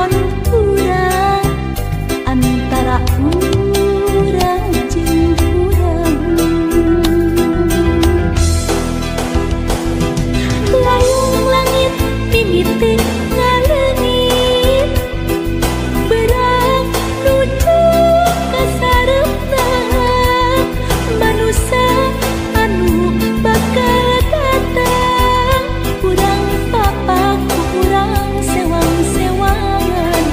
Kontura antara urang jeung urang. Layung langit mimiti ngaleungit berang nuju ka sareupna manusa anu bakal datang urang papak urang sewang-sewangan.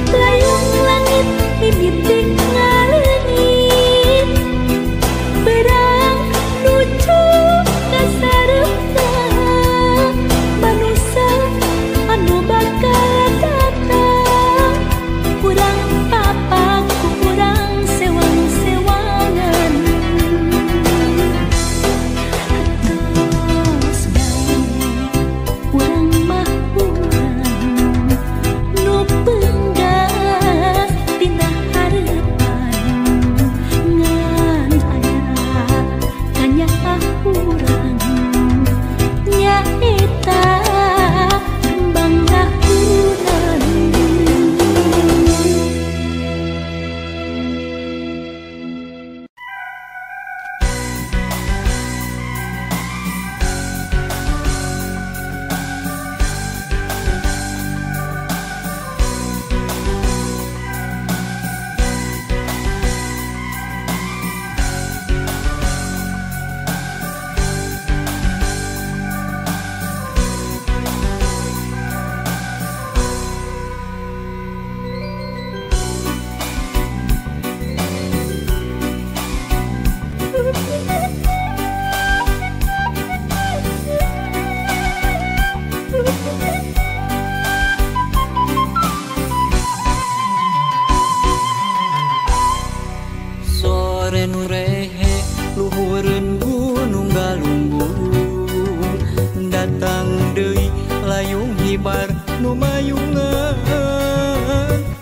Layung langit mimiti ngaleungit berang nuju ka sareupna manusa anu bakal datang urang papak urang sewang-sewangan. Atos bae urang mah urang nu penggas dina hareupan ngan aya kanyaah urang nyaeta kembang rahunan. Sore nu rehe luhureun gunung Galunggung datang deui layung hibar nu mayungan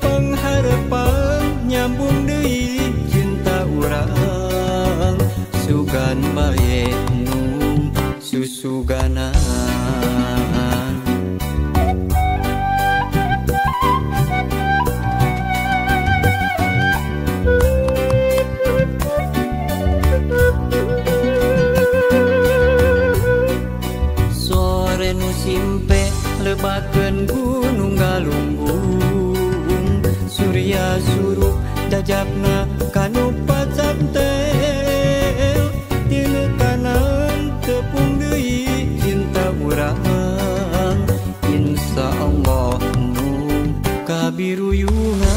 pangharepan nyambung deui cinta urang sugan bae nu susuganan. Sore nu simpe lebakeun gunung Galunggung surya surup jajapna kanu pacantel tilekanan tepung deui cinta urang insya Allah mung kabiruyungan.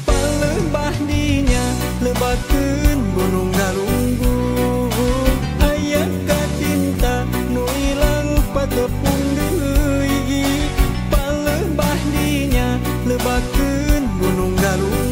Palembah dinya lebakeun gunung Galunggung aya kacinta nu ilang patepung deui. Palembah dinya lebakeun gunung Galunggung.